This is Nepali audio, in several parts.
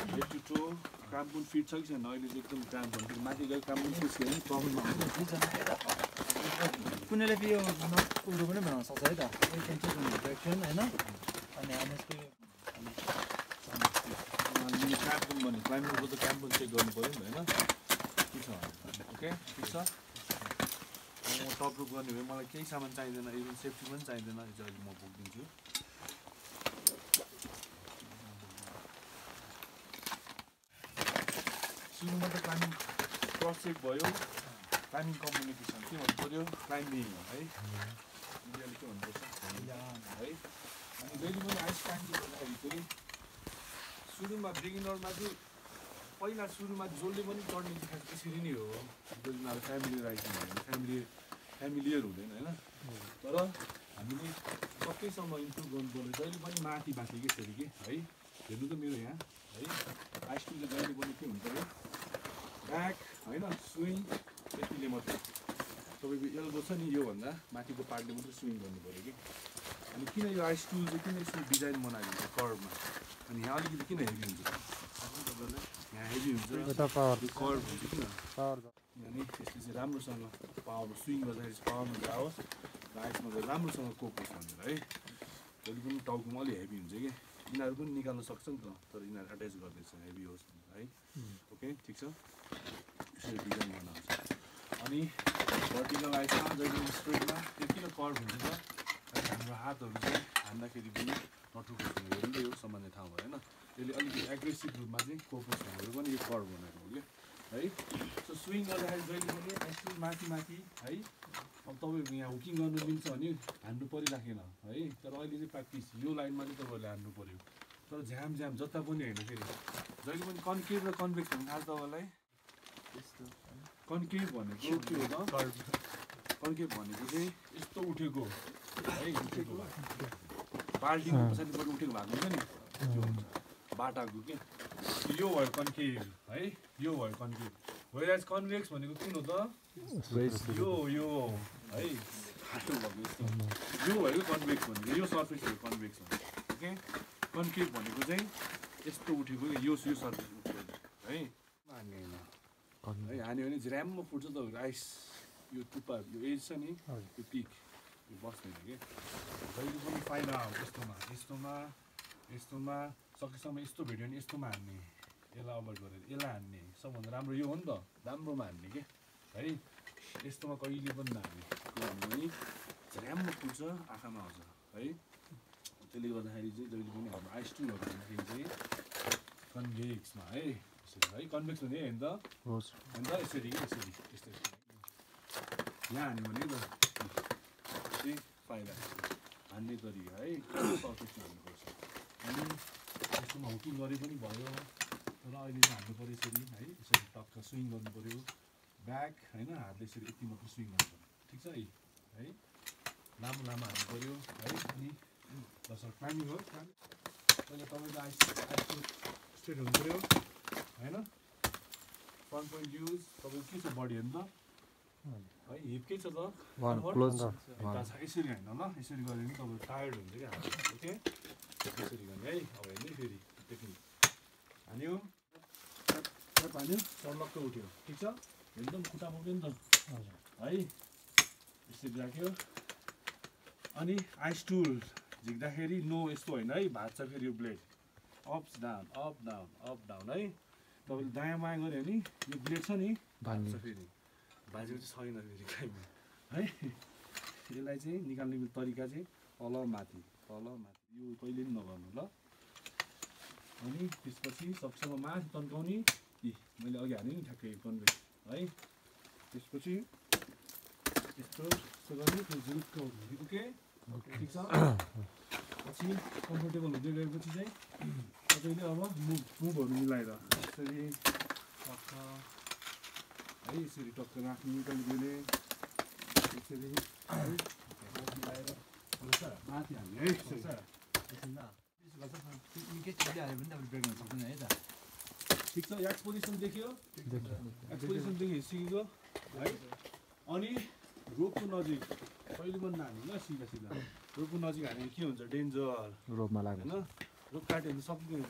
हेड टु टो क्राम्प पनि फिट छ कि छैन अहिले चाहिँ एकदम क्राम्प भन्नु माथि गएर क्राम्प पनि फिट छैन प्रब्लम कुनैले यो उयो पनि बनाउन सक्छ है त एकछिन चाहिँ ब्रेक्सन होइन अनि यसको क्राम्प पनि भन्यो क्लाइम्बिङको त क्राम्प पनि चेक गर्नु पऱ्यो नि होइन के छ ओके ठिक छ म टप रुप गर्ने भए मलाई केही सामान चाहिँदैन इभन सेफ्टी पनि चाहिँदैन यो चाहिँ अहिले म बोकिदिन्छु सुरुमा त क्लाइम्बिङ क्रस चेक भयो क्लाइम्बिङ कम्युनिकेसन के भन्नु पऱ्यो क्लाइम्बिङ है इन्डियाले के भन्नुपर्छ है अनि जहिले पनि आइस क्लाइम्बिङ गर्दाखेरि चाहिँ सुरुमा बिगिनरमा चाहिँ पहिला सुरुमा जसले पनि चढ्ने सिकाएको त्यसरी नै हो जसले अब फ्यामिली राइडिङ होइन फ्यामिलियर हुँदैन होइन तर हामीले सबैसँग इम्प्रुभ गर्नुपर्ने जहिले पनि माथि बाँकी के फेरि के है हेर्नु त मेरो यहाँ है आइसक्रिम चाहिँ जहिले पनि के हुन्छ अरे ब्याक होइन स्विङ यतिले मात्रै तपाईँको एल्बो छ नि योभन्दा माथिको पार्टले मात्रै स्विङ गर्नु पऱ्यो कि अनि किन यो आइस टुल चाहिँ किन यसरी डिजाइन बनाएको हुन्छ कर्भमा अनि यहाँ अलिकति किन हेभी हुन्छ तपाईँलाई यहाँ हेभी हुन्छ कर्भ हुन्छ किन यहाँ नि यसले चाहिँ राम्रोसँग पावर स्विङ गर्दाखेरि पावरमा जाओस् र आइसमा गएर राम्रोसँग कोकोस् भनेर है जहिले पनि टाउकोमा अलिक हेभी हुन्छ कि यिनीहरू पनि निकाल्न सक्छ नि त तर यिनीहरू एट्याच गर्दैछ हेभी होस् है ओके ठिक छ यसरी डिजाइन गर्न हुन्छ अनि भर्टिकल आइसमा जहिले स्ट्रेटमा त्यो किन कर्भ हुन्छ त हाम्रो हातहरू चाहिँ हान्दाखेरि पनि नटुटोस् भनेर नै हो सामान्य ठाउँमा होइन त्यसले अलिकति एग्रेसिभ रूपमा चाहिँ कोकोस् भनेर पनि यो कर्भ बनाएको हो क्या है सो स्विङ गर्दाखेरि जहिले पनि एक्चुअली माथि माथि है अब तपाईँहरू यहाँ हुकिङ गर्नु मिल्छ भने हान्नु परिराखेन है तर अहिले चाहिँ प्र्याक्टिस यो लाइनमा चाहिँ तपाईँहरूले हान्नु पऱ्यो तर झ्याम जता पनि होइन फेरि जहिले पनि कन्केभ र कन्भेक्स भन्नु थाहा तपाईँलाई कन्केभ भनेको के हो त कन्केभ भनेको चाहिँ यस्तो उठेको है उठेको बाल्टीको पछाडिबाट उठेको भएको हुन्छ नि त्यो हुन्छ बाटाको के यो भयो कन्केभ है यो भयो कन्केभ वेयरएज कन्भेक्स भनेको किन हो त यो है खाटो भएको यस्तो यो भयो कन्भेक्स भनेको यो सर्फेस हो कन्भेक्स भनेको ओके कन्केभ भनेको चाहिँ यस्तो उठेको यो सर्फेस उठेको है हान्ने होइन है हान्यो भने झ्राममा फुट्छ तपाईँहरू आइस यो टुप्पा यो एज छ नि यो पिक यो बस्दैन कि जहिले पनि फाइदा हो यस्तोमा सकेसम्म यस्तो भेट्यो भने यस्तोमा हान्ने यसलाई अभोइड गरेर यसलाई हान्ने सबभन्दा राम्रो यो हो नि त राम्रोमा हान्ने के है यस्तोमा कहिले पनि नहान्ने यो हान्यो भने झ्राममा फुट्छ आँखामा आउँछ है त्यसले गर्दाखेरि चाहिँ जहिले पनि हाम्रो आइस टुलहरू भन्दाखेरि चाहिँ कन्भेक्समा है यसरी है कन्भेक्स भने होइन त यसरी यस्तै यहाँ हान्यो भने त चाहिँ फाइदा हान्ने तरिका है सर्फेसमा हान्नुपर्छ अनि यस्तोमा हुकिङ गरे पनि भयो तर अहिले चाहिँ हान्नु पऱ्यो यसरी है यसरी टक्क स्विङ गर्नु पऱ्यो ब्याक होइन हातले यसरी यति मात्र स्विङ गर्नु पऱ्यो ठिक छ है लामो हान्नु पऱ्यो है अनि दसर क्लाइम्बिङ हो पहिला तपाईँको आइस स्ट्रेट हुनु पऱ्यो होइन 1 पोइन्ट युज तपाईँको के छ बडी हेर्नु त है हिप के छ त यसरी होइन ल यसरी गऱ्यो भने तपाईँ टायर्ड हुन्छ क्या ओके यसरी गर्ने है अब हेर्नु फेरि टेक्निक हान्यो हान्यो चर्लक्क उठ्यो ठिक छ एकदम खुट्टा पुग्यो नि त है यसरी राख्यो अनि आइस टुल झिक्दाखेरि नो यस्तो होइन है भाँच्छ फेरि यो ब्लेड अप डाउन है तपाईँले दायाँ बायाँ गऱ्यो भने यो ब्लेड छ नि भाँच्छ फेरि भाँचेको चाहिँ छैन फेरि क्लाइम्बिङ है यसलाई चाहिँ निकाल्ने तरिका चाहिँ तल माथि यो कहिले पनि नगर्नु ल अनि त्यसपछि सबसँग माथि तन्काउने मैले अघि हालेँ नि ठ्याक्कै कन्भेक्स है त्यसपछि यस्तो गर्ने त्यो जुरुक्क ओके ठिक छ पछि कम्फर्टेबल हुँदै गएपछि चाहिँ तपाईँले अब मुभहरू मिलाएर यसरी टक्क है यसरी टक्क राख्नु कहिले यसरी मिलाएर माथि हाल्ने है निकै छिटो हाल्यो भने तपाईँ ब्रेक गर्न सक्दैन है त ठिक छ एक्सपोजिसन देखियो एक्सपोजिसन देखि सिकेको है अनि रोपको नजिक कहिले पनि नहाल्नु ल सिधा रोपको नजिक हाल्यो भने के हुन्छ डेन्जर रोपमा लाग्दैन होइन रोप काट्यो भने सक्दैन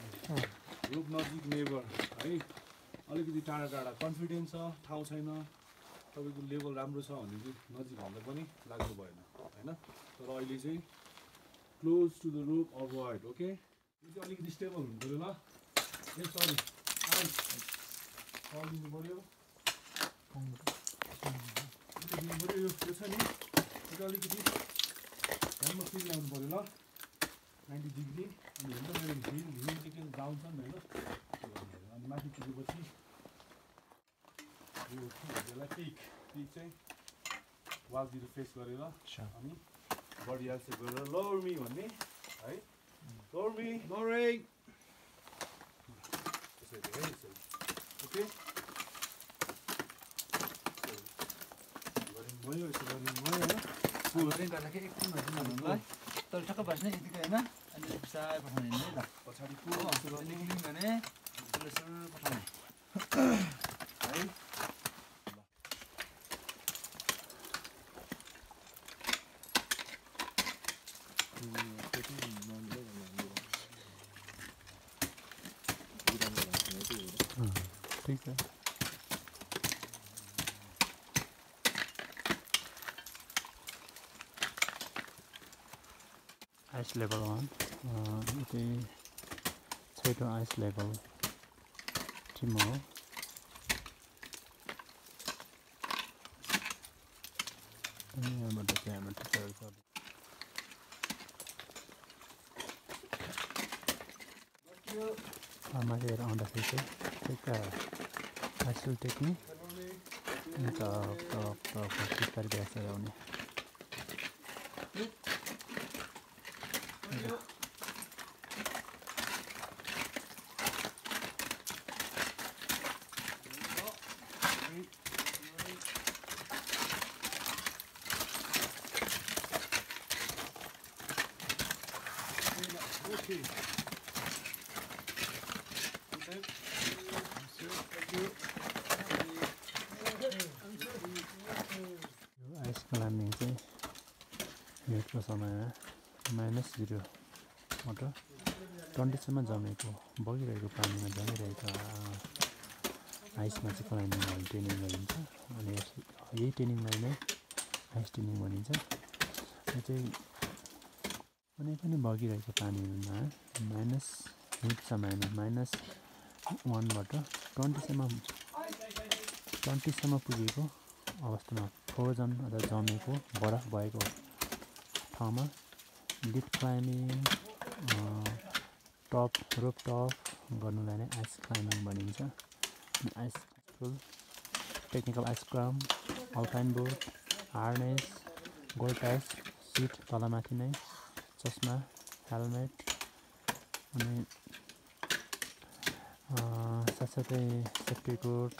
रूप नजिक नेबर है अलिकति टाढा टाढा कन्फिडेन्स छ ठाउँ छैन तपाईँको लेभल राम्रो छ भने चाहिँ नजिक हाल्दा पनि लाग्नु भएन हैन तर अहिले चाहिँ क्लोज टु द रूप अभोइड ओके यो चाहिँ अलिकति स्टेबल हुनु पऱ्यो ल ए सरी आइस दिनु पऱ्यो दिनु पऱ्यो यो छ नि यो अलिकति ध्यानमा फिल ल्याउनु पऱ्यो ल 90 डिग्री अनि हुन्छ मेरो हिल चाहिँ के डाउन छ नि होइन अनि माथि पुगेपछि यो यसलाई पिक चाहिँ वालतिर फेस गरेर अनि बडी हाल्छ गरेर लोवर मी भन्ने है लोवर मी लोरिङ त्यसरी है यसरी ओके गरिङ भयो यसो गरिङ भयो होइन गरिङ गर्दाखेरि एकछिन भन्नुलाई तर ठक्क बस्ने यतिकै होइन अनि बिसाइ पठाउने नि ल पछाडि निक्लिङ भने यसो पठाउने है ठीक है आइस लेभल 1 यति छैटौँ आइस लेभल टिम हो अनि यहाँबाट चाहिँ हाम्रो टिचरको माथि हेर आउँदाखेरि चाहिँ ठिक आइसुल टेक्ने अन्त बिस्तारै बिस्तारै आउने Okay. आइस क्लाइम्बिङ चाहिँ हिउँदको समयमा -0बाट 20सम्म जमेको बगिरहेको पानीमा जमिरहेको आइसमा चाहिँ क्लाइम्बिङ ट्रेनिङ गरिन्छ अनि यही ट्रेनिङलाई नै आइस ट्रेनिङ भनिन्छ यो चाहिँ कुनै पनि बगिरहेको पानीमा हिउँद समयमा -1बाट 20सम्म पुगेको अवस्थामा फ्रोजन अथवा जमेको बरफ भएको ठाउँमा लिप क्लाइम्बिङ रोप टप गर्नुलाई नै आइस क्लाइम्बिङ भनिन्छ ice full technical ice cram alpine boot harness gold ties seat तलमाथि नै चस्मा हेलमेट अनि साथसाथै सेफ्टी कोट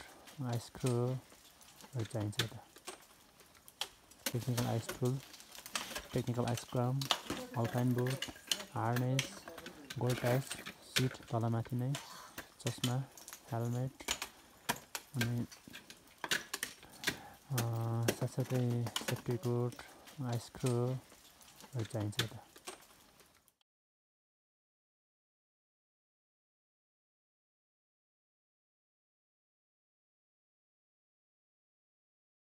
आइस क्रोहरू चाहिन्छ यता technical ice tool technical ice cram alpine boot harness gold ties seat तलमाथि नै चस्मा हेलमेट अनि साथसाथै सेफ्टी कोट आइस क्रोहरू चाहिन्छ यता